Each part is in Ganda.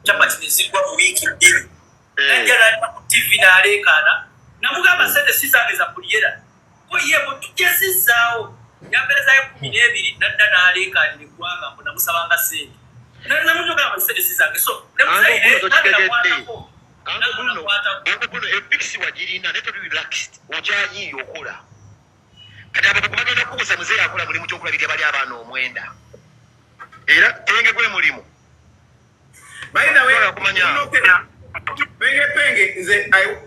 Chapati nezigwa mu wiiki 2. Najja n'alima ku TV n'aleekaana, namugamba sente si zange za kuliyera ko ye tujjazizzaawo, yamperezayo 12, nadda n'aleekaanira eggwanga mbu namusabanga sente. Namugamba sente si zange, so nemuzaire. Ebikisi wagirina naye toli relaxed, okyayiiya okola. Kati abakugu bagenda kukubuza, muzeeyi akola mulimu kyokulabirira bali abaana 9, era tenge gwe mulimu. By the way, Penge Penge,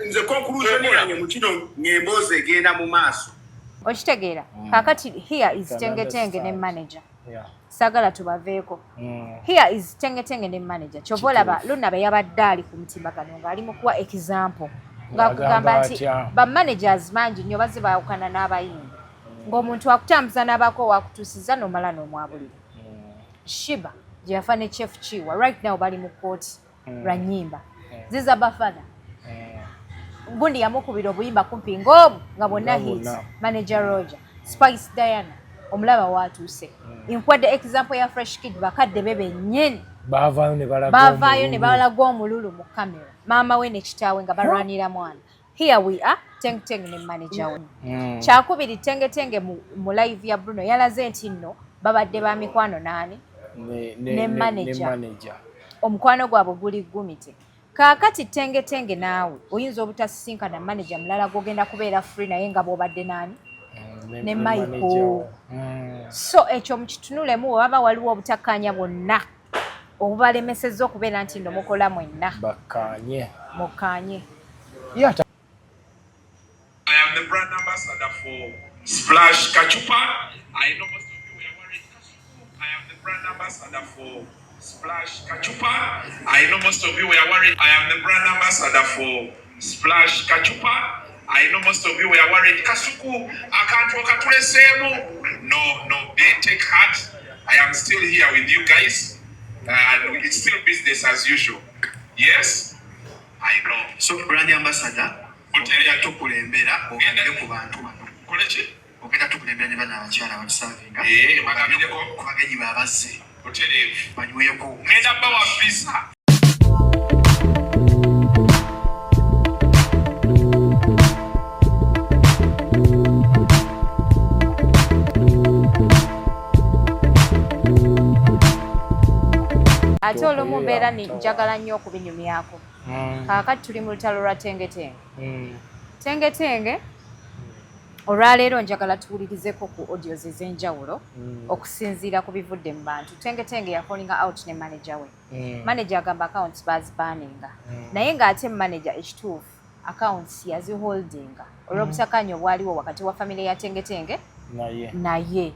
nze conclusion yange mu kino ng'emboozi egenda mu maaso. Okitegeera? Kakati here is Tenge Tenge ne manager. Saagala tubaveeko. Here is Tenge Tenge ne manager. Kyova olaba Lunabe yabadde ali ku mutimbagano ng'ali mu kuwa example, ng'akugamba nti ba managers bangi nnyo bazze baawukana n'abayimbi, ng'omuntu akutambuza n'abaako wakutuusiza n'omala n'omwabulira. Sheebah gye yafa ne Chef Kiwa, right now bali mu kkooti lwa nnyimba. Ziza Bafana, gundi yamukubira obuyimba kumpi ng'obu nga bwonna hit, manager Roger. Spice Diana omulaba waatuuse. Nkwadde example ya Fresh Kid, bakadde be bennyini bavaayo ne balaga omululu mu kamera, maama we ne kitaawe nga balwanira mwana. Here we are, Teng Teng ne manager we. Kyakubiri, Tenge Tenge mu live ya Bruno yalaze nti nno babadde ba mikwano naani ne manager, omukwano gwabwe guli gumite. Kaakati Tenge Tenge naawe oyinza obutasisinkana manager mulala gwogenda kubeera free naye nga bw'obadde naani ne Michael. So ekyo mukitunulemu, bwe baba waliwo obutakkaanya bwonna obubalemesezza okubeera nti nno mukola mwenna, bakkaanye, mukkaanye. I am the brand ambassador for Splash Kachupa. I know most of you were worried. I am the brand ambassador for Splash Kachupa. I know most of you were worried. I am the brand ambassador for Splash Kachupa. I know most of you were worried. Kasuku, akantu okatuleseemu. No, they take heart. I am still here with you guys. And it's still business as usual. Yes, I know. So brand ambassador, ogenda tukulembera ogambire ku bantu bano. Kole ki? Ogenda tukulembera ne bano abakyala batusavinga. Bagambireko. Ku bagenyi babazze. Butereevu. Banyweko. Ngenda bawa visa. Ate olumu mbeera njagala nnyo okubinyumyako. Kaakati tuli mu lutalo lwa Tenge Tenge. Tenge Tenge olwaleero njagala tuwulirizeko ku audios ez'enjawulo okusinziira ku bivudde mu bantu. Tenge Tenge yafallinga out ne manager we. Manager agamba accounts bazibaninga, naye ng'ate manager ekituufu accounts yaziholdinga olw'obutakkaanya obwaliwo wakati wa famire ya Tenge Tenge naye.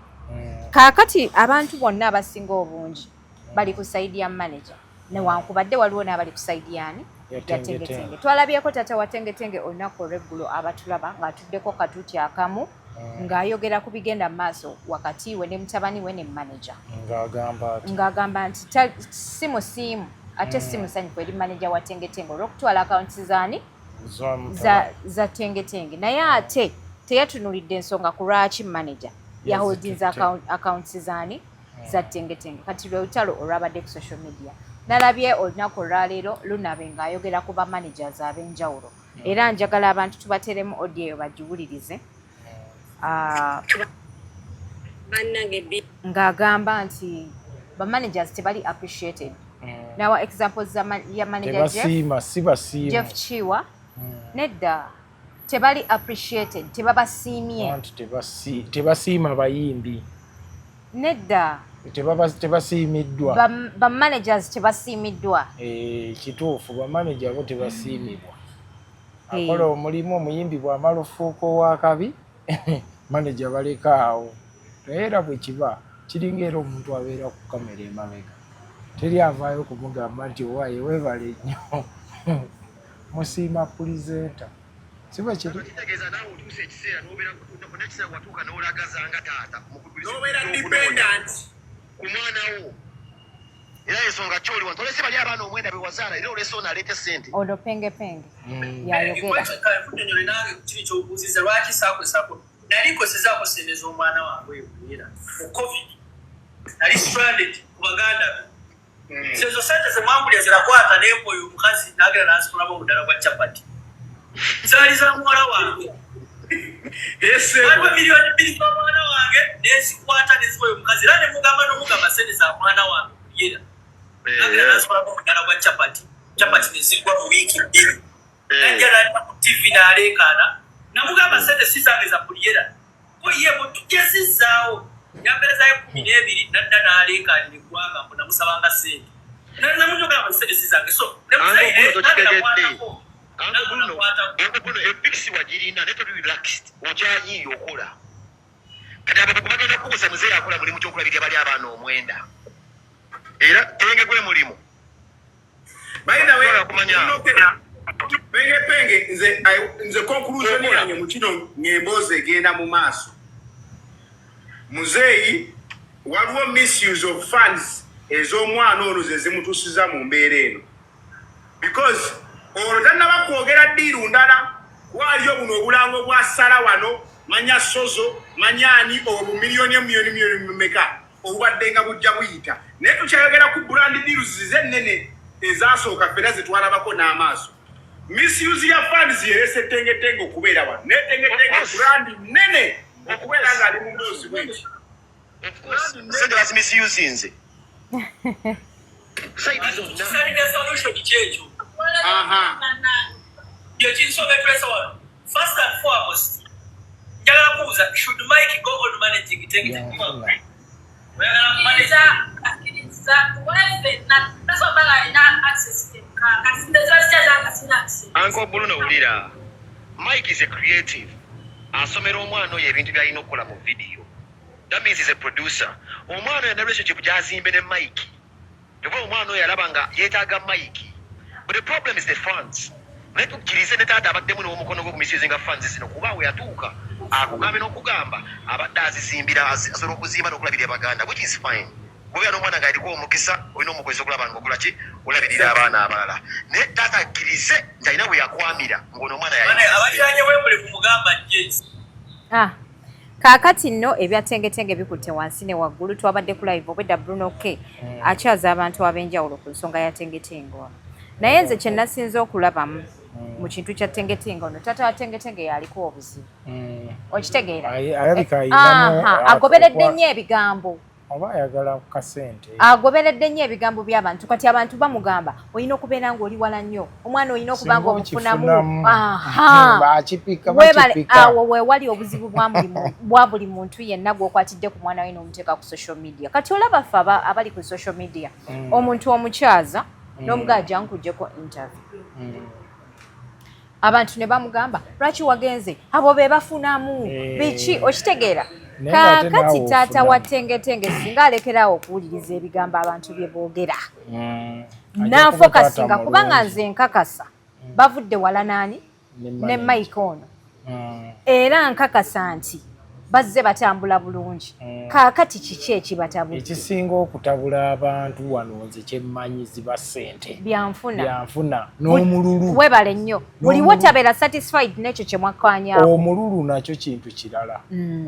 Kaakati abantu bonna abasinga obungi bali ku side ya manager, newankubadde waliwo n'abali ku side yani ya Tenge Tenge. Twalabyeko tata wa Tenge Tenge olunaku olw'eggulo abatulaba ng'atuddeko katuuti akamu ng'ayogera ku bigenda mu maaso wakati we ne mutabani we ne manager, ng'agamba nti si musiimu ate si musanyufu eri manager wa Tenge Tenge olw'okutwala akawunti zaani za Tenge Tenge, naye ate teyatunulidde ensonga ku lwaki manager yaholdinze accounts zaani za Tenge Tenge. Kati lwe lutalo olwabadde ku social media. Nalabye olunaku olwaleero Lunabe ng'ayogera ku ba managers ab'enjawulo, era njagala abantu tubateremu audio eyo bagiwulirize, ng'agamba nti ba managers tebali appreciated. Nawa examples ya manager Jeff Kiwa. Nedda, tebali appreciated, tebabasiimye. Tebasiima bayimbi. Nedda. Tebasiimiddwa. Ba managers tebasiimiddwa. Kituufu, ba manager bo tebasiimibwa. Akola omulimu omuyimbi bw'amala ofuuka ow'akabi, manager baleka awo. Naye era bwe kiba kiringa era omuntu abeera ku kamera emabega, teri avaayo kumugamba nti owaaye weebale nnyo, musiima presenter. Si bwe kiri? Kitegeeza naawe otuusa ekiseera n'obeera watuuka n'olagaza nga taata n'obeera dependent ku mwana wo. Era ensonga kyoli wano tolese bali abaana 9 be wazaala, era olese ono aleeta ssente. Ono Penge Penge yayogera. Nnyonnyole nange kiri ky'obuuzizza, lwaki saakozesako, nali nkozezaako ssente z'omwana wange oyo era mu COVID nali stranded ku baganda be. Ezo sente zemwangulya zirakwata nempa oyo omukazi nagenda nazikolamu omudala gwa chapati. Zaali za muwala wange. Waliwo 2 million z'omwana wange nenzikwata neziwa oyo omukazi, era nemugamba nomugamba sente za mwana wange kuyera, nagenda nazikolamu omudala gwa chapati. Chapati nezigwa mu wiiki 2. Najja nalima ku TV naleekaana. Namugamba sente si zange za kuliyera, ko ye tujezizaawo. Yamperezayo 12, nadda naleekaanira eggwanga mbu namusabanga sente. Namujogamba sente si zange, so nemuzaire. Bruno, epikisi wagirina naye toli relaxed, okyayiiya okola. Kati abakugu bagenda kukubuza, muzeeyi akola mulimu kyokulabirira bali abaana omwenda, era tenge gwe mulimu. By the way, Twagala kumanya. Penge Penge, nze conclusion yange mu kino ng'emboozi egenda mu maaso, muzeeyi waliwo misuse of funds ez'omwana ono ze zimutuusiza mu mbeera eno, because olwo tannaba kwogera deal ndala. Waliyo buno obulango bwa sala wano, manya sozo, manya ani, obwo miliyoni emiliyoni miliyoni meka obubadde nga bujja buyita, naye tukyayogera ku brand deals zennene ezasooka ffena zetwalabako n'amaaso. Misuse ya funds yerese Tengetenge okubeera wano, naye Tengetenge Of course. brand nene okubeera ng'ali mu mboozi bweti. Of course, sente bazimisusinze side zonna. Kisalira solution kyekyo. Yekinsonga etulese wano. First and foremost, njagala kubuuza, should Mike go on managing Tenge? Yanfuna. Oyagala kumanage? Akkiriza, akkiriza. Tasobola, alina access. Uncle Bruno, wulira, Mike is a creative, asomera omwana oyo ebintu byalina okukola mu video. That means he's a producer. Omwana oyo ne relationship gyazimbe ne Mike, oba omwana oyo alaba nga yeetaaga Mike, but the problem is the funds. Naye tukkirize ne taata abaddemu n'omukono gwe ku misusinga funds zino, kuba we yatuuka akugambe n'okugamba abadde azizimbira, asobola okuzimba n'okulabirira baganda, which is fine. Kubeera n'omwana nga aliko omukisa, olina omukozesa okulaba nga okola ki, olabirira abaana abalala, naye taata akkirize nti alina bwe yakwamira ng'ono omwana Bane, abaliranye Wembley kumugamba jezi. Ah, kaakati nno ebya Tengetenge bikutte wansi ne waggulu. Twabadde ku live obwedda, Bruno K akyaza abantu ab'enjawulo ku nsonga ya Tengetenge ono, naye nze kye nasinze okulabamu mu kintu kya Tengetenge ono, taata wa Tengetenge yaliko obuzibu. Okitegeera? Alabika ayinamu Aha, agoberedde nnyo ebigambo. Oba ayagala kasente. Agoberedde nnyo ebigambo by'abantu. Kati abantu bamugamba olina okubeera ng'oli wala nnyo omwana, olina okuba nga Singa omufunamu. okifunamu. Aha. Bakipika. Webale. Bakipika. Awo wewali obuzibu bwa buli muntu yenna gw'okwatidde ku mwana we n'omuteeka ku social media. Kati olaba ffe abali ku social media, omuntu omukyaza n'omugaa jankuggyeko interview, abantu ne bamugamba lwaki wagenze, abo be bafunamu. Biki, okitegeera? Naye ng'ate Kaakati naawe taata wa ofunamu. Tengetenge singa alekerawo okuwuliriza ebigambo abantu bye boogera, Ajja kuba taata nafokasinga, kubanga mulungi. nze nkakasa bavudde wala naani Ne ne manager. Mike ono, era nkakasa nti bazze batambula bulungi. Kaakati kiki ekibatabudde? Ekisinga okutabula abantu wano, nze kyemmanyi, ziba ssente. Byanfuna. Byanfuna n'omululu. Webale nnyo. Buli N'omululu. wotabeera satisfied n'ekyo kye mwakkanyaako. Omululu nakyo kintu kirala.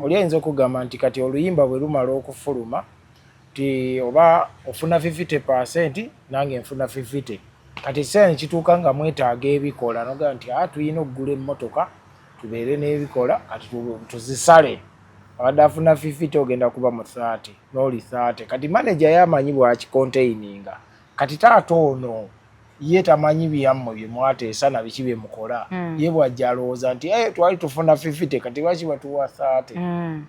Oli ayinza okugamba nti kati oluyimba bwe lumala okufuluma ti oba ofuna 50%, nange nfuna 50. Kati ekiseera nekituuka nga mwetaaga ebikola, nogamba nti a tulina okugula emmotoka, tubeere n'ebikola, kati tuzisale. Abadde afuna 50, ogenda kuba mu 30 n'oli 30. Kati manager yamanyi bwakikontaininga. Kati taata ono ye tamanyi byammwe bye mwateesa na biki bye mukola. Ye bwajja alowooza nti hey, twali tufuna 50, kati lwaki batuwa 30?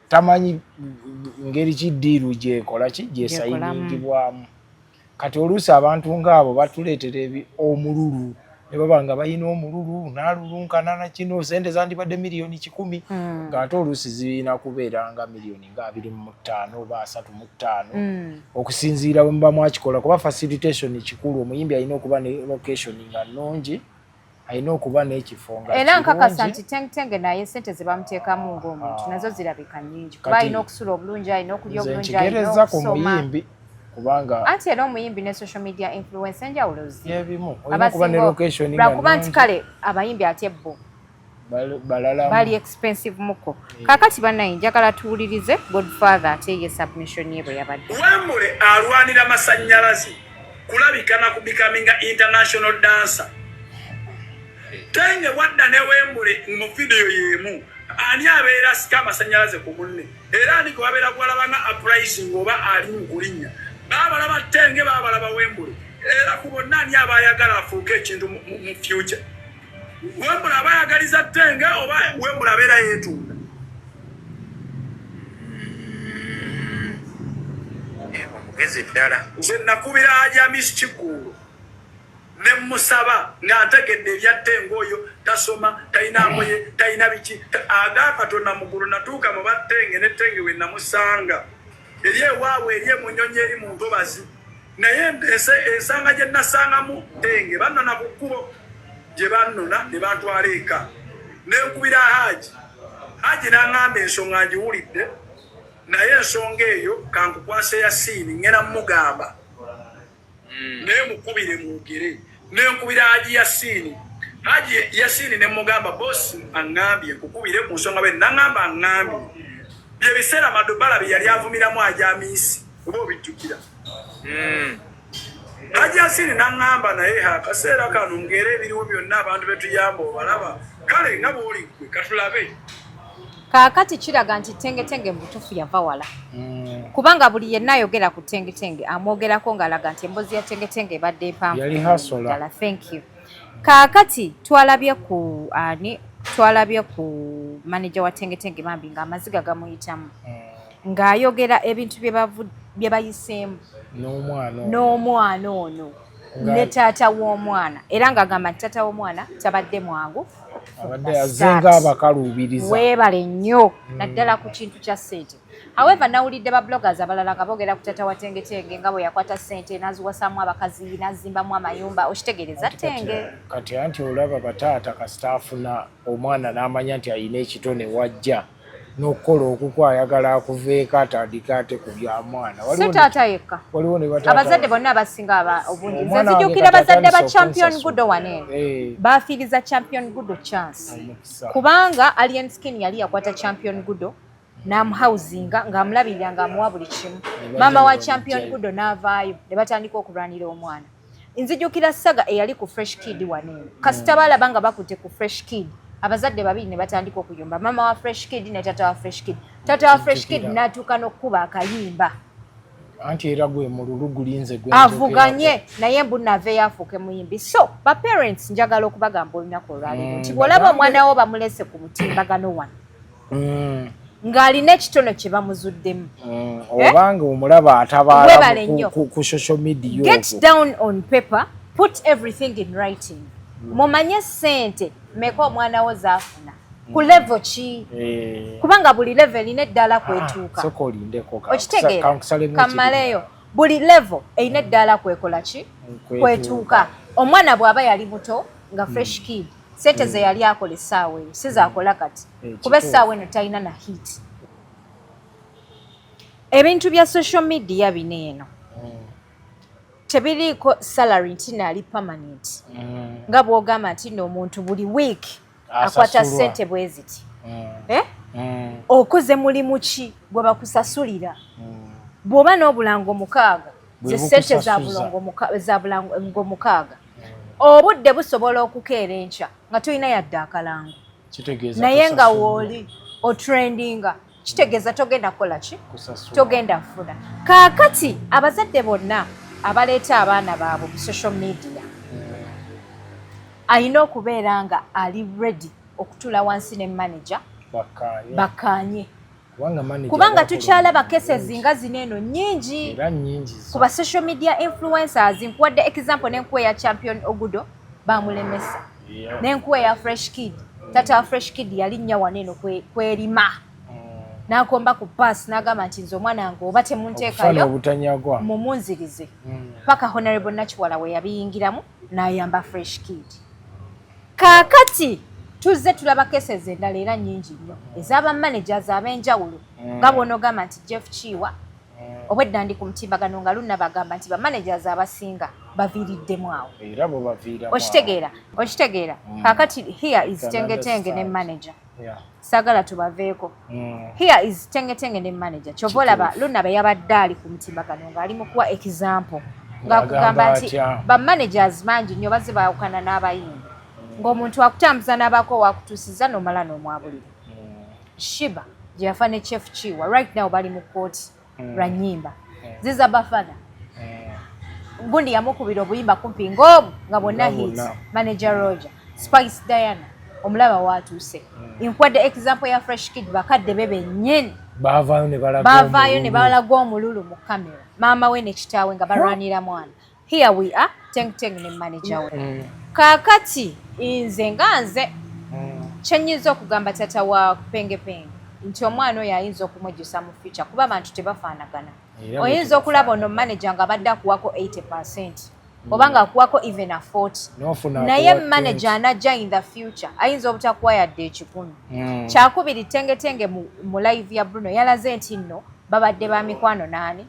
Tamanyi ngeri ki deal gyekola ki gyesayiningibwamu. Kati oluusi abantu ngaabo batuleetera omululu, ne baba nga balina omululu n'alulunkana na kino, sente zandibadde miliyoni 100, ng'ate oluusi zirina kubeera nga miliyoni nga 25 oba 35, okusinziira bwe muba mwakikola. Kuba facilitation kikulu, omuyimbi alina okuba ne location nga nnungi, alina okuba n'ekifo nga Era nkakasa kirungi. nti Tengtenge naye sente ze bamuteekamu ng'omuntu nazo zirabika nnyingi, kuba Kati alina okusula obulungi, alina okulya nze obulungi, alina nkigereza ku okusoma. muyimbi, kubanga Anti era omuyimbi ne social media influence enjawulo zi yebimu, olina okuba ne location nga lwakuba nti nnungi. Kale abayimbi ate bo Bali expensive muko. Kakati banaye njagala tuwulirize Godfather ate ye submission ye bwe yabadde. Wemule alwanira masannyalaze kulabika na ku becoming international dancer. Tenge wadda ne Wemule mu video y'emu, ani abeera asika amasannyalaze ku munne, era ani gwe babeera gwalaba nga uprising oba ali mu kulinnya? Baabalaba Tenge, baabalaba Wemule, era ku bonna ani aba ayagala afuuke ekintu mu future? Wemule aba ayagaliza Tenge oba Wemule abeera yeetunda? Omugezi ddala. Nze nakubira Haji Hamis Kiggundu ne musaba nga ntegedde ebya Tenge, oyo tasoma, talina ngoye, talina biki. Aga Katonda mugulu, natuuka mu battenge ne Tenge we namusanga eri ewaabwe eri emunyonyi eri mu ntobazi, naye ensanga gye nasangamu Tenge bannona ku kkubo gye bannona ne bantwala eka, nenkubira Haji. Haji n'aŋŋamba ensonga ngiwulidde, naye ensonga eyo kankukwasa Yasiini, ŋŋenda mugamba naye mukubire mwogere. Nenkubira Haji Yasiini, Haji Yasiini ne mugamba, "Bosi aŋŋambye nkukubire ku nsonga bwe." Naŋŋamba aŋŋambye bye biseera Madubala bye yali avumiramu Haji Amiisi, oba obijjukira. Haji Yasiini naŋŋamba, naye akaseera kano ng'era ebiriwo byonna abantu betuyamba obalaba, kale nga bw'oli ggwe katulabe. Kaakati kiraga nti Tengetenge mu butuufu yava wala, kubanga buli yenna ayogera ku Tengetenge amwogerako ng'alaga nti emboozi ya Tengetenge ebadde empanvu. Yali hustler. Ddala, thank you. Kaakati twalabye ku ani, twalabye ku manager wa Tengetenge bambi ng'amaziga gamuyitamu ng'ayogera ebintu bye bayiseemu n'omwana ono. N'omwana ono ne taata w'omwana, era ng'agamba nti taata w'omwana tabadde mwangu. Abadde azenga abakaluubiriza. Weebale nnyo, naddala ku kintu kya ssente. However, nawulidde ba bloggers abalala nga boogera ku taata wa Tengetenge nga bwe yakwata ssente n'aziwasaamu abakazi, n'azimbamu amayumba, okitegeereza Tenge. Kati anti olaba bataata, kasita afuna omwana n'amanya nti alina ekitone, wajja n'okukola okukwo, ayagala akuveeko atandike ate ku bya mwana. Si taata yekka, Waliwo ne bataata abazadde bonna abasinga obungi. Nze Omwana wange nzijukira kati bazadde ba atandise Champion okunsasula. Gudo waneeno bafiiriza Champion Gudo chance, Omukisa. Kubanga Alien Skin yali yakwata Champion Gudo n'amuhousinga, ng'amulabirira, ng'amuwa buli kimu. Ne Maama wa bajja Champion ne Gudo n'avaayo ne batandika okulwanira omwana. Nzijukira saga eyali ku Fresh Kid waneeno. Kasita balaba nga bakutte ku Fresh Kid, abazadde babiri ne batandika okuyomba, maama wa Fresh Kid ne taata wa Fresh Kid. Taata wa Fresh Kid Nzijukira. n'atuuka n'okkuba akayimba Anti era gwe mululu gulinze gwe avuganye naye mbu naveeyo afuuke muyimbi. So ba parents, njagala okubagamba olunaku olwaleero nti bw'olaba omwana wo bamulese ku mutimbagano wano ng'alina ekitono kye bamuzuddemu, Obanga omulaba atabaala Weebale nnyo. ku social media get okwo. down on paper, put everything in writing, mumanye sente meka omwana wo zaafuna, ku level ki, kubanga buli level erina eddaala kwetuuka. Sooka olindeko Okitegeera? Kankusalemu. Kamaleyo, buli level erina eddaala kwekola ki? Kwetuuka. Omwana bw'aba yali muto nga Fresh Kid, sente ze yali akola essaawa eyo si zaakola kati, kuba essaawa eno talina na hit. Ebintu bya social media bino eno tebiriiko salary nti naali permanent, nga bw'ogamba nti nno omuntu buli week akwata Asasulwa. sente bwe ziti. Eh? Okoze mulimu ki gwe bakusasulira? Bw'oba n'obulango 6, Bwe ze sente za bukusasuza. bulongo za bulango 6, obudde busobola okukeera enkya nga tolina yadde akalango, Kitegeeza naye nga tosasulwa. wooli otrendinga, kitegeeza togenda kukola ki? Kusasulwa. Togenda kufuna. Kaakati abazadde bonna abaleeta abaana baabwe mu social media, alina okubeera nga ali ready okutuula wansi ne manager Bakkaanye. Bakkaanye. Kubanga manager Kubanga abakola tukyalaba omulimu cases mulungi. nga zino eno nnyingi Era nnyingi zo. ku ba social media influencers. Nkuwadde example nenkuwa eya Champion Ogudo, bamulemesa, nenkuwa eya Fresh Kid. Tata wa Fresh Kid yalinnya wano eno kwerima n'akomba ku paasi n'agamba nti nze omwana wange oba Okufaana temunteekayo obutanyagwa. Mumunzirize paka Honorable Nakiwala we yabiyingiramu n'ayamba Fresh Kid. Kaakati tuzze tulaba cases endala era nnyingi nnyo ez'aba managers ab'enjawulo, nga bw'onoogamba nti Jeff Kiwa, obwedda ndi ku mutimbagano nga lunnabagamba nti ba managers abasinga Baviiriddemu awo. Era bo baviiramu. Okitegeera, okitegeera. Kakati here is Tengetenge ne manager. Saagala tubaveeko. Here is Tengetenge ne manager. Kyova olaba Luna be yabadde ali ku mutimbagano ng'ali mu kuwa example, ng'akugamba nti ba managers bangi nnyo bazze baawukana n'abayimbi, ng'omuntu akutambuza n'abaako wakutuusiza n'omala n'omwabulira. Sheebah gye yafa ne Chef Kiwa, right now bali mu kkooti lwa nnyimba. Ziza Bafana, gundi yamukubira obuyimba kumpi ng'obu nga bwonna hit, manager Roger. Spice Diana omulaba waatuuse. Nkwadde example ya Fresh Kid, bakadde be bennyini bavaayo ne balaga omululu mu kamera, maama we ne kitaawe nga balwanira mwana. Here we are, Teng Teng ne manager we. Kaakati nze nga nze, kyenyinza okugamba tata wa Pengepenge nti omwana oyo ayinza okumwejjusa mu future, kuba abantu tebafaanagana. Oyinza okulaba ono manager nga abadde akuwako 80% oba nga akuwako even a 40, naye manager anajja in the future ayinza obutakuwa yadde 100. Kyakubiri, Tengetenge mu live ya Bruno yalaze nti nno babadde ba mikwano naani?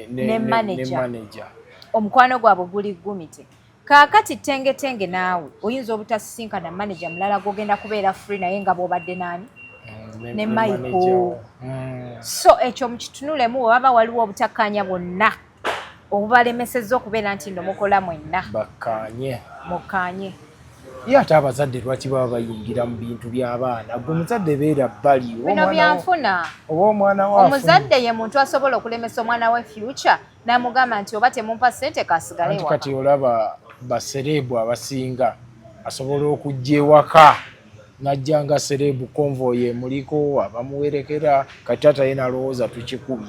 Ne manager. Omukwano gwabwe guli gumite. Kaakati Tengetenge naawe oyinza obutasisinkana manager mulala gwogenda kubeera free naye nga bw'obadde naani? Ne Michael. So ekyo mukitunulemu, bwe baba waliwo obutakkaanya bwonna obubalemesezza okubeera nti nno mukola mwenna. Bakkaanye. Mukkaanye. Ye ate abazadde lwaki baba bayingira mu bintu by'abaana? Gwe muzadde beera bbali. Bino byanfuna. Oba omwana we, omuzadde ye muntu asobola okulemesa omwana we future n'amugamba nti oba temumpa ssente kasigale. Waka kati olaba ba celeb abasinga asobola okujja ewaka najja nga celeb, convoy emuliko abamuwerekera. Kati taata ye nalowooza tukikubye,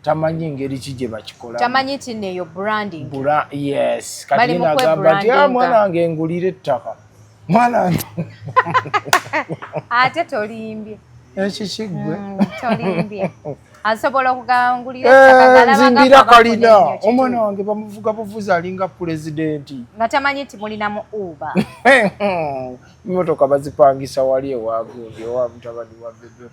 tamanyi ngeri ki gye bakikola. Tamanyi nti neyo branding. Yes, kati ye nagamba nti, ah, mwana wange ngulira ettaka, mwana wange. Ate tolimbye. Ekikiggwe. Tolimbye, asobola okugangulira. Nzimbira kalina, omwana wange bamuvuga buvuzi alinga pulezidenti. Nga tamanyi nti mulinamu Uber. Emotoka bazipangisa wali ewagundi, ewa mutabani wa Bebe.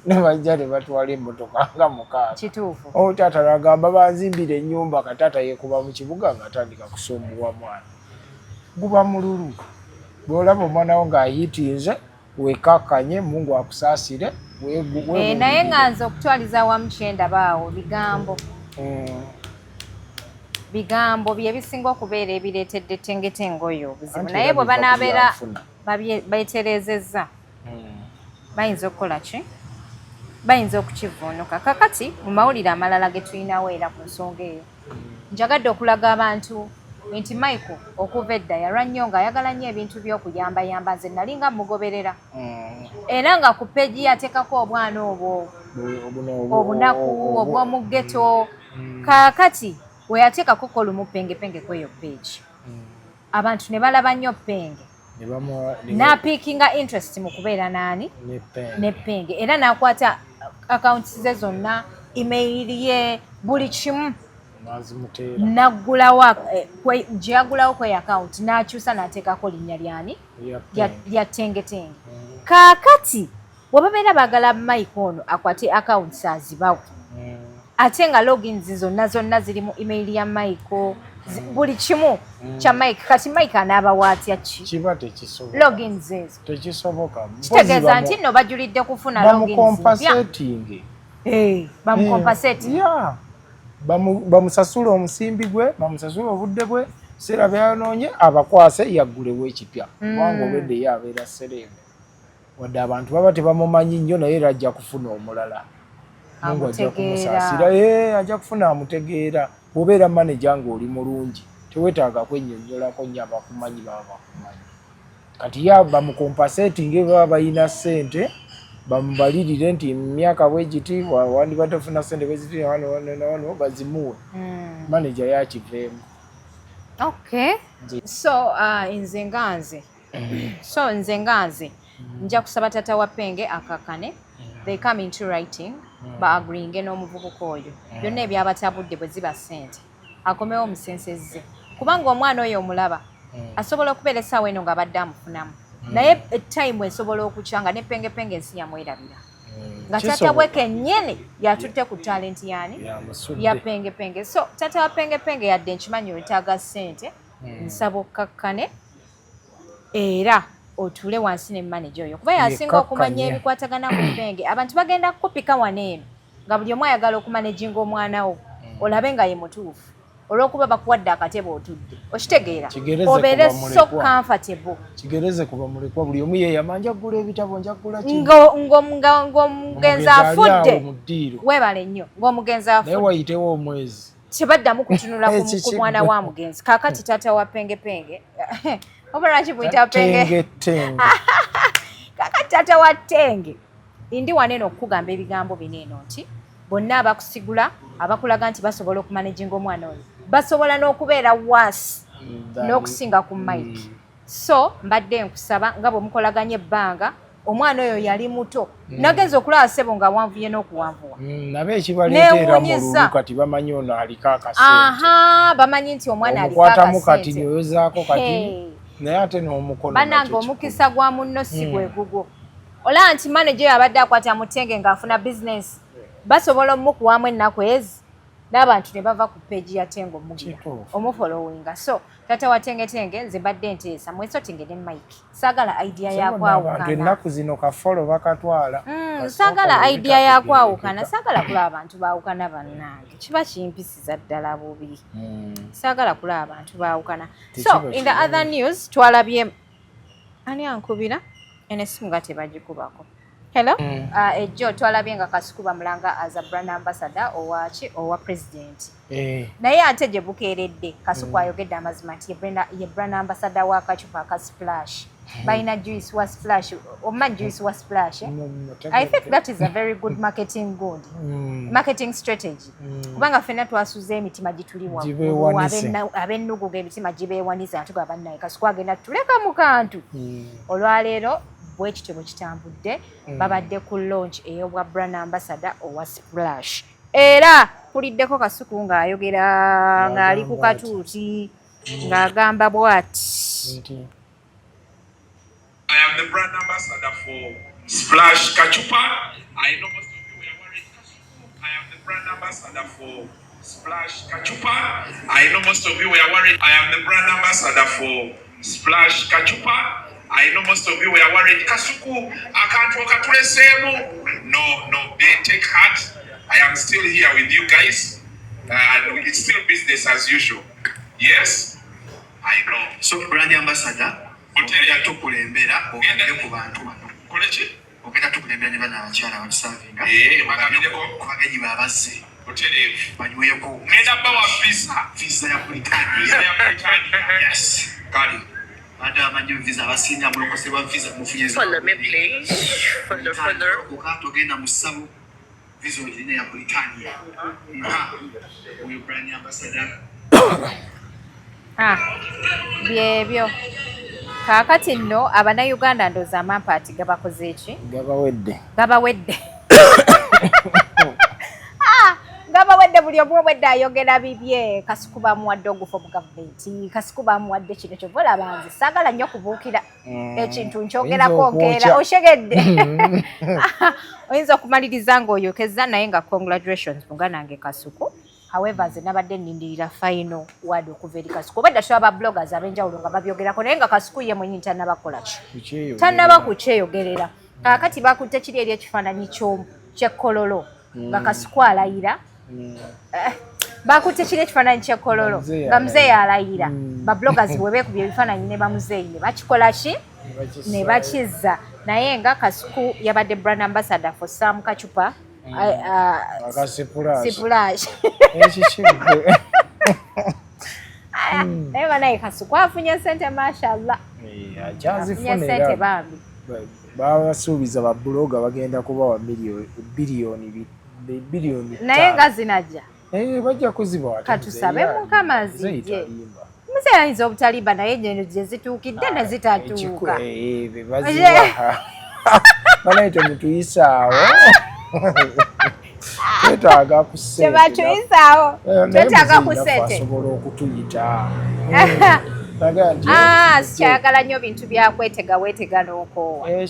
Ne bajja ne batwala emotoka nga 6. Kituufu. O taata nagamba banzimbira ennyumba. Kataata yeekuba mu kibuga ng'atandika kusumbuwa mwana. Guba mululu. Bw'olaba omwana wo ng'ayiitinze, wekakkanye, Mungu akusaasire. Naye nga nze okutwaliza awamu kyendaba awo bigambo, bigambo bye bisinga okubeera ebireetedde Tengetenge oyo obuzibu. Naye bwe banaabeera beetereezezza, bayinza okukola ki? Bayinza okukivuunuka. Kakati mu mawulire amalala ge tulinawo era ku nsonga eyo, njagadde okulaga abantu nti Michael okuva edda yalwa nnyo ng'ayagala nnyo ebintu by'okuyambayamba. Nze nali nga mugoberera, era nga ku page ye ateekako obwana obwo obunaku obw'omu ghetto. Kaakati we yateekako ko lumu Pengepenge kweyo page, abantu ne balaba nnyo Penge, n'apiikinga interest mu kubeera naani? Ne Penge. Era n'akwata accounts ze zonna, email ye, buli kimu naggulawo gye yaggulawo kweyo account, n'akyusa n'ateekako linnya lyani? Lya Tengetenge. Kaakati webabeera baagala Mike ono akwate accounts azibawe, ate nga logins zonna zonna ziri mu email ya Mike, buli kimu kya Mike, kati Mike anaabawa atya ki? Kiba tekisoboka. Logins ezo. Tekisoboka. Kitegeeza nti nno bajulidde kufuna logins. Bamucompensating. Bamucompensate. Bamusasule omusimbi gwe, bamusasule obudde bwe, biseera byayonoonye, abakwase yaggulewo ekipya, kubanga olwedde ye abeera celeb. Wadde abantu baba tebamumanyi nnyo, naye era ajja kufuna omulala. Mungu ajja kumusaasira, ajja kufuna amutegeera. Bw'obeera manager ng'oli mulungi, teweetaaga kwennyonnyolako nnyo, abakumanyi baba bakumanyi. Kati ye bamucompensating, baba balina ssente bamubalirire nti myaka bwe giti wandibadde ofuna ssente bwe ziti wano wano wano, bazimuwe. Manager yakiveemu. Okay, so nze nga nze, so nze nga nze nja kusaba tata wa Penge akakane, they come into writing, baagreeinge n'omuvubuka oyo byonna ebyabatabudde. Bwe ziba ssente, akomewo omusensezze, kubanga omwana oyo omulaba asobola okubeera essaawa eno ng'abadde amufunamu, naye etime esobola okukya nga ne Pengepenge ensi yamwerabira. Nga taata we kennyini yatutte ku talenti yani ya pengepenge. So taata wa pengepenge, yadde nkimanyi oyetaaga ssente, nsaba okkakkane era otuule wansi ne manager oyo, kuba yasinga okumanya ebikwatagana ku penge. Abantu bagenda kukupika wano eno nga buli omu ayagala okumanaginga omwana wo, olabe nga ye mutuufu olw'okuba bakuwadde akatebe otudde. Okitegeera? Obeere so comfortable. Kigereze kuba mulekwa, buli omu yeeyama, njagula ebitabo, njagula. Ng'omugenzi afudde, weebale nnyo, ng'omugenzi afudde, naye wayitewo omwezi. Tebaddamu kutunula ku mwana wa mugenzi. Kaakati taata wa pengepenge, oba lwaki buyita penge? Kaakati taata wa tenge, ndi wano okukugamba ebigambo bino eno nti bonna abakusigula, abakulaga nti basobola okumanaginga omwana oyo, basobola n'okubeera waasi n'okusinga ku Mike. So mbadde nkusaba, nga bwe mukolaganye ebbanga, omwana oyo yali muto, nagenza okulaba ssebo nga awanvuye n'okuwanvuwa. Nabo ekibaleetera mululu kati bamanyi ono aliko akasente. Aha, bamanyi nti omwana aliko. Omukwatamu kati, nyoyozaako kati, naye ate n'omukono. Banange, omukisa gwa munno si gwe gugwo. Olaba nti manager oyo abadde akwata mutenge ng'afuna bizinesi, basobola omukuwamu ennaku ezi n'abantu ne bava ku page ya Tengo omugira omufollowinga. So tata wa Tengetenge, nze mbadde nteesa mwesotinge ne Mike. Saagala idea yakwawukana. Ennaku zino ka follow bakatwala. Saagala idea yakwawukana, saagala kulaba abantu baawukana. Bannange, kiba kimpisiza ddala bubi. Saagala kulaba abantu baawukana. So in the other news, twalabye ani ankubira eno essimu nga tebagikubako. Hello. Ejjo twalabye nga Kasuku bamulanga as a brand ambassador owaki, owa president. Naye ate gye bukeeredde Kasuku ayogedde amazima nti ye brand ambassador wa kacupa aka Splash. Balina juice wa Splash, omumanyi juice wa Splash, eh? I think that is a very good marketing, good marketing strategy, kubanga ffenna twasuze emitima gituli waggulu, ab'ennugu ng'emitima gibeewaniza, atuga bannaye Kasuku agenda tuleka mu kantu. Olwaleero bwe kityo bwe kitambudde. Babadde ku launch ey'obwa brand ambassador owa Splash, era kuliddeko Kasuku ng'ayogera ng'ali ku katuuti ng'agamba bw'ati. I am the brand ambassador for Splash Kachupa. I know most of you were worried. Kasuku, I am the brand ambassador for Splash Kachupa. I know most of you were worried. I am the brand ambassador for Splash Kachupa. I know most of you were worried. Kasuku, akantu okatuleseemu. No, they take heart. I am still here with you guys. And it's still business as usual. Yes, I know. So brand ambassador, ogenda tukulembera ogende ku bantu bano. Kole ki? Ogenda tukulembera ne bano abakyala abatusavinga. Eh, bagambireko. Ku bagenyi babazze. Butereevu. Banyweko. Ngenda bawa visa. Visa ya Britania. Visa ya Britania. Yes. Kale. Badde abamanyi visa abasinga mulokosebwa visa mufunye. Follow me, please. Follow, follow. Okato ogenda mu ssabo, visa ogirina ya Britania. Nka oyo brand ambassador. Ah, byebyo. Kaakati nno abannayuganda, ndooza amampaati gabakoze eki? Gabawedde. Gabawedde. Ah, gabawedde. Buli omu obwedde ayogera bibye. Kasuku bamuwadde ogufo mu gavumenti, Kasuku bamuwadde kino. Kyova olaba nze saagala nnyo kubuukira ekintu nkyogerako nkeera. Oshegedde, oyinza okumaliriza ng'oyokeza, naye nga congratulations muganda wange Kasuku. However, nze nabadde nnindirira final word okuva eri Kasuku. Obadda tulaba bloggers ab'enjawulo nga babyogerako, naye nga Kasuku ye mwennyini tannaba kukola ki, tannaba kukyeyogerera. Kaakati bakutte kiri eri ekifaananyi ky'ekkololo nga Kasuku alayira. Bakutte kiri ekifaananyi ky'ekkololo nga muzeeyi alayira. Babloggers bwe beekubye ebifaananyi ne bamuzeeyi ne bakikola ki, ne bakizza, naye nga Kasuku yabadde brand ambassador for Sam Kachupa. Splash. Ekikigwe. Naye banaye, Kasuku afunye sente, mashallah. Afunye sente bambi. Babasuubiza babuloga bagenda kubawa biliyoni biliyoni. Naye nga zinajja. Bajja kuzibawa. Katusabe Mukama zijje. Muzeeyi ayinza obutalimba, naye gye zituukidde ne zitatuuka. Bazibaha banaye, temutuyisaawo, twetaaga ku Tebatuyisaawo, twetaaga ku sente. Asobola okutuyita. Ah, sikyayagala nnyo bintu byakwetega weetega n'okoowa. Eh,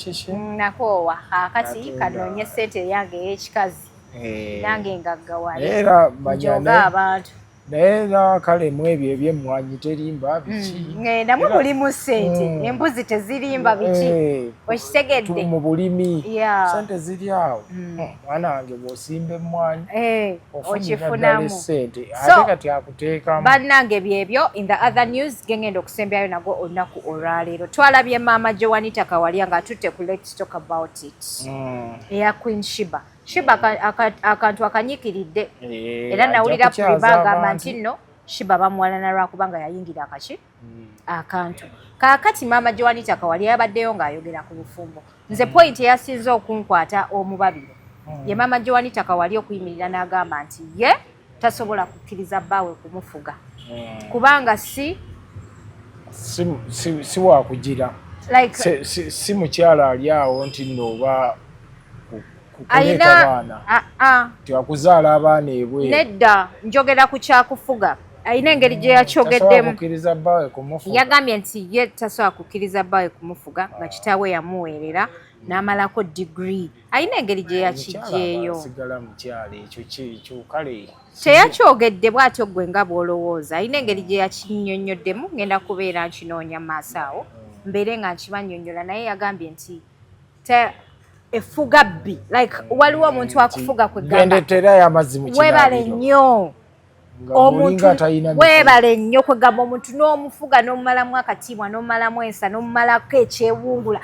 Nakoowa akati kanoonye ssente eyange ey'ekikazi eh. nange ngaggawale era manya njoga abantu. Naye era kale mu ebyo ebyemmwanyi terimba biki. Eh, namwe mulimu ssente, embuzi tezirimba biki. Okitegedde? Mu bulimi ssente ziri awo. Mwana wange bw'osimba emmwanyi ofunira ddala okifunamu. essente, So, ate kati akuteekamu. Bannange byebyo. In the other news, gengenda okusembyayo nagwo olunaku olwaleero, twalabye maama Joanita Kawalya ng'atutte ku Let's Talk About It eya Queen Shiba. Shiba akantu akanyikiridde era Ajja nawulira kukyaza Priba agamba abantu. nti nno Shiba bamuwalana lwakubanga yayingira akaki akantu. Kaakati maama Joanita Kawalya yabaddeyo ng'ayogera ku bufumbo. Nze point eyasinze okunkwata omubabiro ye maama Joanita Kawalya okuyimirira n'agamba nti ye tasobola kukkiriza bbaawe kumufuga kubanga si Si wakugira like si mukyala ali awo nti nno oba kuleeta ayina baana Ah, ah. nti akuzaala abaana ebweru. Nedda, njogera ku kyakufuga. Ayina engeri gye Tasobola yakyogeddemu. kukkiriza bbaawe kumufuga. Yagambye nti ye tasobola kukkiriza bbaawe kumufuga nga kitaawe yamuweerera n'amalako digiri. Ayina engeri gye Omukyala yakiggyeeyo. aba asigala mukyala, ekyo ekyo kale. Teyakyogedde bw'atyo ggwe nga bw'olowooza. Alina engeri gye yakinnyonnyoddemu. Ngenda kubeera nkinoonya mu maaso awo mbeere nga nkibannyonnyola, naye yagambye nti efuga bbi, like waliwo omuntu akufuga kwegamba Gendeterayo amazzi mu weebale kinaabiro. nnyo. Nga Omuntu mulinga atalina mikono. weebale nnyo. Kwegamba omuntu n'omufuga n'omumalamu akatiibwa n'omumalamu ensa n'omumalako ekyewungula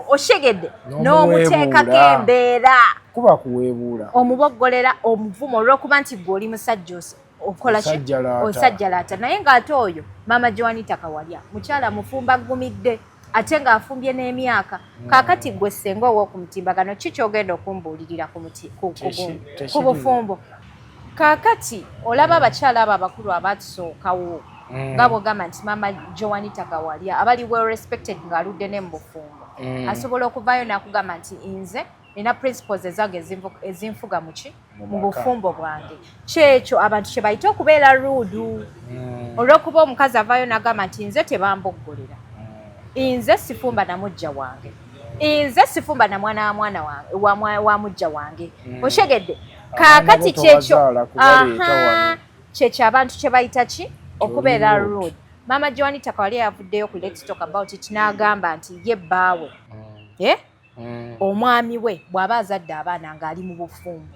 oshegedde n'omuteekako N'omuweebuula. embeera. Kuba kuweebuula. Omuboggolera, omuvuma olw'okuba nti gwe oli musajja okola ki? Osajjalaata. Osajjalaata. Naye ng'ate oyo maama Joanita Kawalya mukyala mufumba aggumidde ate ng'afumbye n'emyaka. Kaakati gwe ssenga ow'okumutimbagano, ki ky'ogenda okumbuulirira Tekiriiwo. ku bufumbo? Kaakati olaba abakyala abo abakulu abatusookawo nga bw'ogamba nti maama Joanita Kawalya abali well respected ng'aludde ne mu bufumbo asobola okuvaayo n'akugamba nti nze nina principles ezange ezinfuga muki Mu mu maka. bufumbo bwange. Kyekyo abantu kye bayita okubeera rude. Olw'okuba omukazi avaayo n'agamba nti nze tebamboggolera, nze sifumba na mujja wange, nze sifumba na mwana wa mwana wange wa mujja wange. Oshegedde? Kaakati Abaana bo kyekyo tobazaala kubaleeta aha, wano. Kyekyo abantu kye bayita ki? Okubeera Rude. rude. Maama Joanita Kawalya yavuddeyo ku Let's Talk About It n'agamba nti ye bbaawe, eh? Omwami we bw'aba azadde abaana ng'ali mu bufumbo,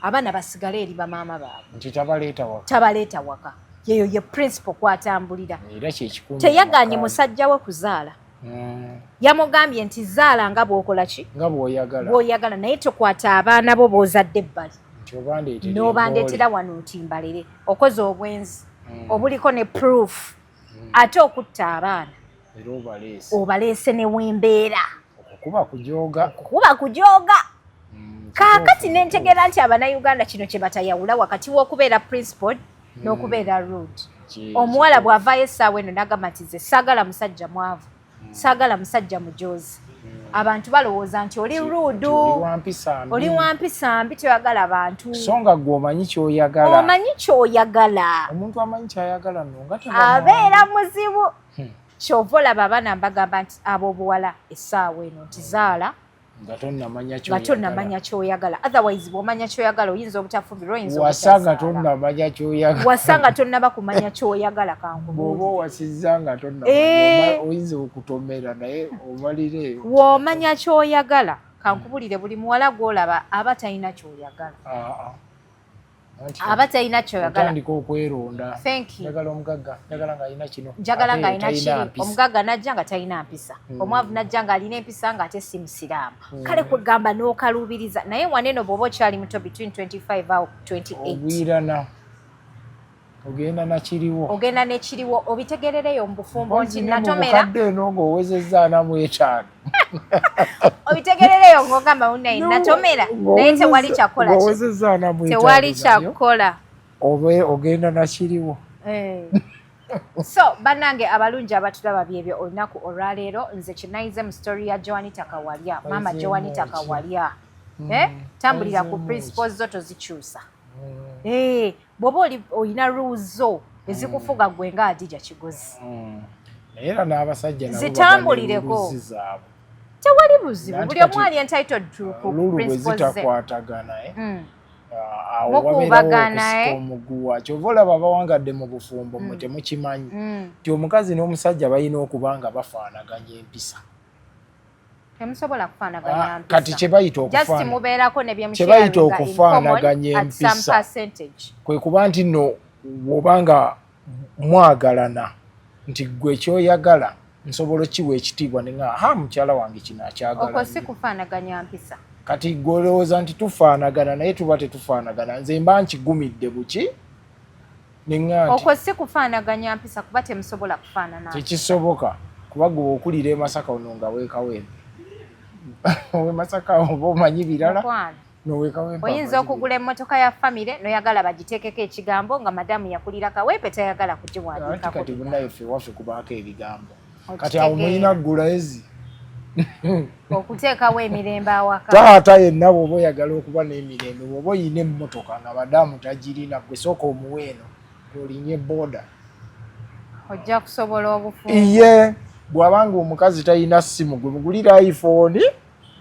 abaana basigale eri bamaama baabwe. Nti tabaleeta waka. Tabaleeta waka. Yeyo ye principle kwatambulira. Era kyekikumi. Teyaganye musajja we kuzaala. Yamugambye nti zaala nga bw'okola ki? Nga bw'oyagala. Bw'oyagala, naye tokwata abaana bo b'ozadde ebbali Nti obandeetera n'obandeetera wano nti mbalere. Okoze obwenzi obuliko ne proof, ate okutta abaana. Era obaleese. Obaleese ne wembeera. Okukuba kujooga. Kuba kujooga. Kaakati nentegeera nti abannayuganda kino kye batayawula wakati w'okubeera principled n'okubeera rude. Omuwala bw'avaayo essaawa eno n'agamba nti nze saagala musajja mwavu, saagala musajja mujozi, abantu balowooza nti oli rude. Oli wa mpisa mbi. Oli wa mpisa mbi, toyagala bantu. So nga gwe omanyi ky'oyagala. Omanyi ky'oyagala. Omuntu amanyi ky'ayagala nno nga abeera muzibu. Kyova olaba abaana mbagamba nti abo obuwala essaawa eno nti zaala nga tonnamanya nga ky'oyagala. Tonnamanya ky'oyagala. Otherwise bw'omanya ky'oyagala oyinza obutafumbirwa, oyinza Wasa nga obutazaala. tonnamanya ky'oyagala. Wasa nga tonnaba kumanya ky'oyagala. Bw'oba Kankubuulire. owasizza nga tonnamanya, oyinza okutomera naye omalira eyo. Bw'omanya ky'oyagala, kankubulire, buli muwala gw'olaba aba talina ky'oyagala. Ah, ah. Anti Aba talina ky'oyagala. otandika okweronda. Thank you. Njagala omugagga, njagala ng'alina kino. Njagala Ate ng'alina talina kiri. mpisa. Omugagga najja nga talina mpisa, omwavu najja ng'alina empisa ng'ate si musiraamu. Kale kwegamba n'okaluubiriza. Naye waneno bw'oba okyali muto, between 25 awo 28, Ogwirana, ogenda nakiriwo. Ogenda n'ekiriwo, obitegerereyo mu bufumbo nti Mpozi ne mu natomera. bukadde eno ng'owezezza 45. Obitegerereyo ng'ogamba munaye natomera, naye tewali kyakola ki? Ng'owezezza 45 Tewali nayo, kyakukola. Obe ogenda nakiriwo. Eh. So bannange abalungi abatulaba, byebyo olunaku olwaleero. Nze kyenayize mu story ya Joanita Kawalya, maama Wayizeemu Joanita ki? Kawalya, eh? Tambulira ku Wayizeemu principles zo, tozikyusa. Eh, bw'oba oli olina rules zo. Ezikufuga gwe nga Adija Kigozi. Naye era n'abasajja nabo zitambulireko, tewali buzibu, buli omu ali entitled to lulu bwe zitakwatagana, eh? Awo wabeerawo okusika omuguwa. Kyova olaba abawangadde mu bufumbo mmwe temukimanyi nti omukazi n'omusajja balina okuba nga bafaanaganya empisa. Temusobola kufaanaganya mpisa. Kati kyebayita kyebayita okufaanaganya empisa kwe kuba nti nno bw'oba nga mwagalana nti gwe kyoyagala nsobola okiwa ekitiibwa nenga ha mukyala wange kino akyagala. Okwo si kufaanaganya mpisa. Kati gwe olowooza nti tufaanagana, naye tuba tetufaanagana. Nze mba nkigumidde buki neŋŋa nti Okwo si kufaanaganya mpisa kuba temusobola kufaanana. Tekisoboka, kuba gwe okulira e Masaka, ono nga weekawempe owe Masaka oba omanyi birala. Mukwano, Nowekawempe. Oyinza okugula emmotoka ya famire noyagala bagiteekeko ekigambo nga madamu yakulira Kawempe tayagala Anti kugiwandiikako. Kati bunnaye ffe waffe kubaako ebigambo. Kati awo mulina ggula ezi Okuteekawo emirembe awaka. Taata yenna bw'oba oyagala okuba n'emirembe, bw'oba oyina emmotoka nga madamu tagirina, gwe sooka omuwe eno ng'olinye booda. Ojja kusobola obufumbo. Iye bw'abanga omukazi talina ssimu, gwe mugulira iPhone,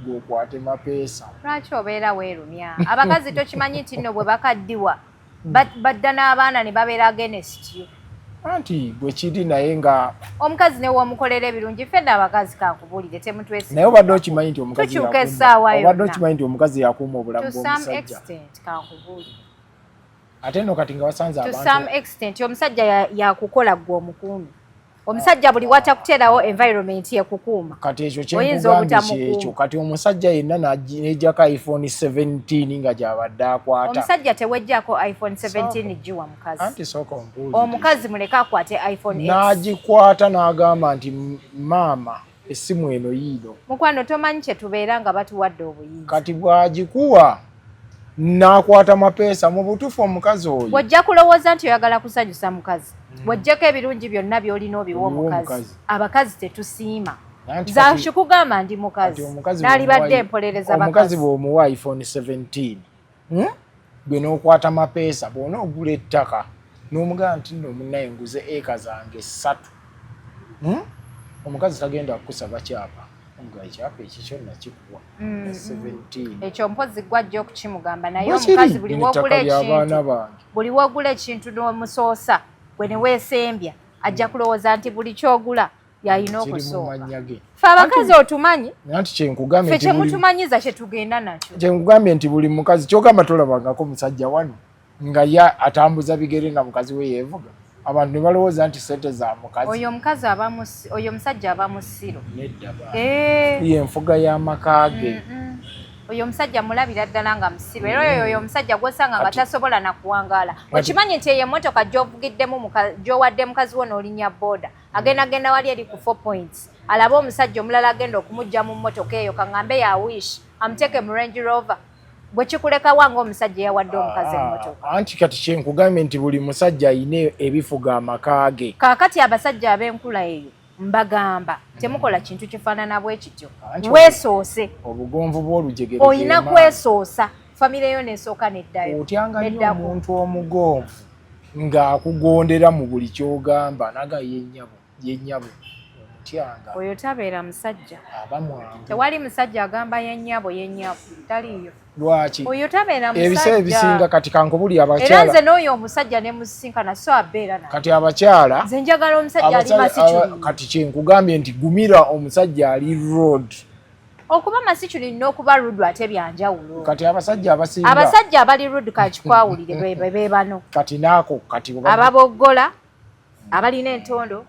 gweokwate mapeesa. Lwaki obeera weerumya abakazi? Tokimanyi nti nno bwe bakaddiwa badda n'abaana ne babeera against you? Anti bwe kiri, naye nga Omukazi newomukolera ebirungi, ffenna abakazi kankubulire, temutwesiga. Naye obadde okimanyi nti omukazi Tukyuka essaawa obadde yonna. okimanyi nti omukazi yakuuma obulamu To some bw'omusajja? extent, kankubuulire. Ate nno kati nga wasanze To abantu some extent, omusajja yakukola gwe omukuumi. Omusajja buli watakuteerawo environment yekukuuma, Kati ekyo oyinza kyenkugambye obutamukuuma. kyekyo. Kati omusajja yenna nejjako iPhone 17 nga gyabadde akwata. Omusajja tewejjako iPhone 17 giwa mukazi. Anti sooka ompuulirize. Omukazi muleke akwate iPhone X. N'agikwata n'agamba nti, "Maama, essimu eno yiino." Mukwano, tomanyi kyetubeera nga batuwadde obuyinza. Kati bw'agikuwa n'akwata mapeesa, mu butuufu omukazi oyo Bw'ojja kulowooza nti oyagala kusanyusa mukazi, bw'ojjako ebirungi byonna by'olina obiwa Obiwa omukazi. omukazi. Abakazi tetusiima. Anti Nze kikugamba, ndi kati mukazi, omukazi naalibadde empolereza omukazi bakazi. bw'omuwa iPhone 17, Gwe n'okwata mapeesa, bw'ona ogula ettaka n'omugamba nti nno munnaye nguze eka zange 3, Omukazi tagenda kukusaba kyapa, omugaa ekyapa ekikyo nakikuwa 17. Ekyo mpozi gwajja okukimugamba, naye Bwe kiri, omukazi buli lino ettaka wogula ly'abaana ekintu, bange. buli wogula ekintu n'omusoosa gwe ne weesembya, ajja kulowooza nti buli kyogula yalina Kiri mu okusooka. mannya ge. Fe abakazi otumanyi. Anti kyenkugambye Ffe nti buli kyemutumanyiza kyetugenda nakyo. Kyenkugambye nti buli mukazi kyogamba tolabangako musajja wano nga ye atambuza bigere nga mukazi we yeevuga, abantu ne balowooza nti sente za mukazi. Oyo omukazi aba oyo omusajja aba musiro. Nedda ba. Eh. Ye enfuga y'amaka ge. Oyo omusajja mulabira ddala nga musiru, era oyo omusajja gwosanga nga tasobola nakuwangaala. Okimanyi nti eyo emmotoka gy'ovugiddemu gy'owadde mukazi wo n'olinnya booda, agenda genda wali eri ku 4 Points alabe omusajja omulala agenda okumugja mu mmotoka eyo, kaŋŋambe ya Wish, amuteeke mu Range Rover. Bwe kikulekawa ng'omusajja eyawadde omukazi emmotoka? Anti kati kyenkugambye nti buli musajja ayina ebifuga amaka ge. Kaakati abasajja ab'enkula eyo mbagamba, temukola kintu kifaanana bwe kityo. Anti Weesoose. Obugonvu bw'olujegere Olina ge maanyi. kwesoosa, famire yo nesooka neddayo. Otyanga nnyo Neddako. omuntu omugonvu ng'akugondera mu buli ky'ogamba naga yennyabo yennyabo, omutyanga. Oyo tabeera musajja. Aba mwangu. Tewali musajja agamba yennyabo yennyabo, taliiyo. Lwaki? Oyo tabeera Ebiseera musajja. ebisinga kati kankubuli Era abakyala nze n'oyo omusajja ne musisinkana so abeera naye. Kati abakyala Nze njagala omusajja ali masculine. Kati kyenkugambye nti gumira omusajja ali rude. Okuba masculine n'okuba rude ate byanjawulo. Kati abasajja abasinga Abasajja abali rude, kakikwawulire, be bano Kati naako kati ababoggola, abalina entondo,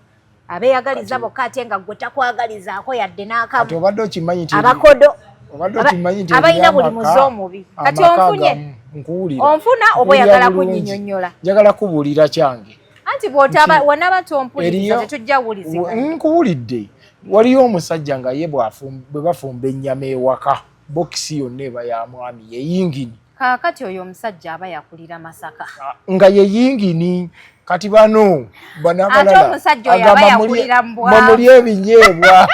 abeeyagaliza bokka ate nga gwe takwagalizaako yadde Kati n'akamu, obadde okimanyi nti abakodo, obadde okimanyi nti abalina eriyo buli muze omubi. Kati amaka onfunye? agamu, nkuwulira. Onfuna oba Nkuwulira oyagala bulungi. kunyinyonnyola? Njagala kubuulira kyange. Anti bw'otaba wonaba tompuliriza, Eriyo tetujja wuuliziganya. Nkuwulidde. Waliyo omusajja nga ye bwe bafumba ennyama ewaka, bokisi yonna eba ya mwami, ye yingini. Kaakati oyo omusajja aba yakulira Masaka. Nga ye yingini. Kati bano bano Ate abalala omusajja oyo aba agamba yakulira mu bwavu. Mwe mulye ebinyeebwa,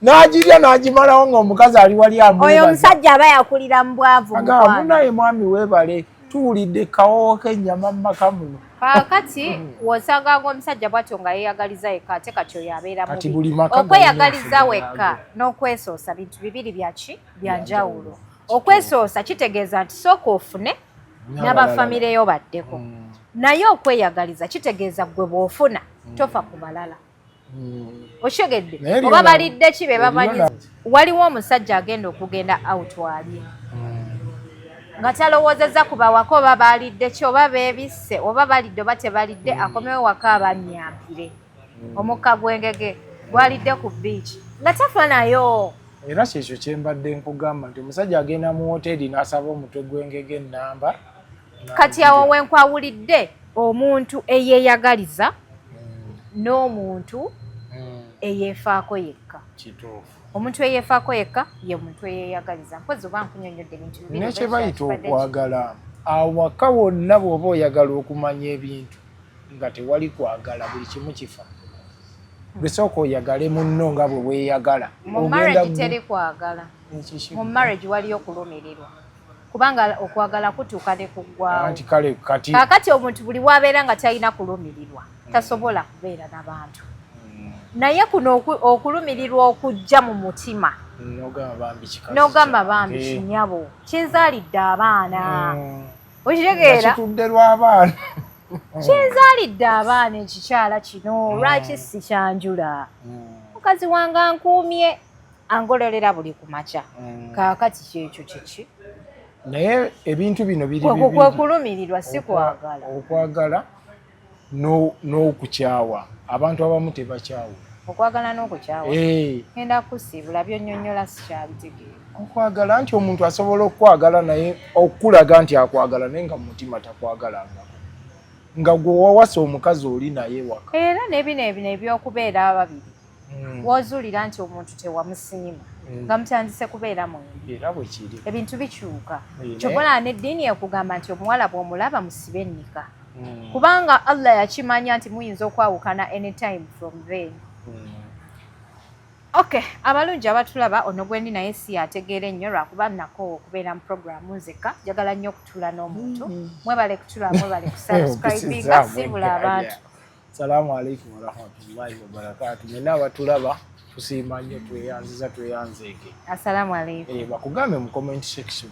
n'agirya n'agimalawo ng'omukazi ali wali Oyo amwebaza. omusajja aba yakulira mu bwavu, Agamba mukwano. munaye, mwami weebale, tuwulidde kawoowo k'ennyama mu maka muno. Kaakati wosanga ng'omusajja bwatyo nga yeeyagaliza yekka, ate kati oyo abeera Kati mubi. buli maka galina Okweyagaliza enfuga wekka yaago. n'okwesoosa bintu bibiri byaki byanjawulo. Byanjawulo. Okwesoosa kitegeeza nti sooka ofune n'abafamire yo baddeko, naye okweyagaliza kitegeeza gwe bw'ofuna tofa ku balala. Okitegedde? Naye Oba eriyo balidde ki be eriyo bamanyi. Waliwo omusajja agenda okugenda out alye nga talowoozezza ku bawaka oba balidde ki, oba beebisse, oba balidde oba tebalidde. Akomewo waka abamyampire omukka gw'engege gwalidde ku biiki nga tafa nayo. Era kyekyo kyembadde nkugamba nti omusajja agenda mu woteeri n'asaba omutwe gw'engege ennamba. Kati awo wenkwawulidde omuntu eyeeyagaliza n'omuntu eyeefaako yekka. Kituufu. Omuntu eyeefaako yekka ye muntu eyeeyagaliza. Mpozi oba nkunyonnyodde ebintu bibiri Ne oba kye bayita ekirala kibadde ki? okwagala awaka wonna, bw'oba oyagala okumanya ebintu nga tewali kwagala, buli kimu kifa. Gwe sooka oyagale munno nga bwe weeyagala. Mu Ogenda marriage teri kwagala. Ekiki? Mu marriage waliyo okulumirirwa, kubanga okwagala kutuuka ne kuggwawo. Anti kale kati Kaakati omuntu buli wabeera nga talina kulumirirwa tasobola kubeera n'abantu, naye kuno okulumirirwa okujja mu mutima, Nogamba bambi kikazi n'ogamba kyange. bambi kinyabo kinzaalidde abaana. Okitegeera? Kitudde lw'abaana. Kinzaalidde abaana ekikyala kino, lwaki si kyanjula? Mukazi wange ankuumye, angololera buli ku makya. Kaakati kyekyo kiki? Naye ebintu bino biri Kwe bibiri. kulumirirwa, si kwagala. Okwagala n'okukyawa, abantu abamu tebakyawula. Okwagala n'okukyawa? Eh. Ngenda kusiibula, byonnyonnyola sikyabitegeera. Okwagala nti omuntu asobola okukwagala, naye okulaga nti akwagala, naye nga mu mutima takwagalangako, nga gwe wawasa omukazi oli naye waka. Era nebino ebino ebyokubeera ababiri, wozuulira nti omuntu tewamusiima nga mutandise kubeera mwembi, Era bwe kiri. Ebintu bikyuka. Eh, Kyobola n'eddiini ekugamba nti omuwala bw'omulaba musibe ennika, kubanga Allah yakimanya nti muyinza okwawukana anytime from then. Okay, abalungi abatulaba, ono gwendi naye si ategeera ennyo, lwakuba nako okubeera mu programu nzekka njagala nnyo okutuula n'omuntu. Mwebale kutulaba, mwebale kusubscribinga, siibula abantu. Salaamu alaikum warahmatullahi wabarakatu. Mwena abatulaba tusiima nnyo, tweyanziza, tweyanzeege. Assalamu alaikum. Eh, bakugambe mu comment section.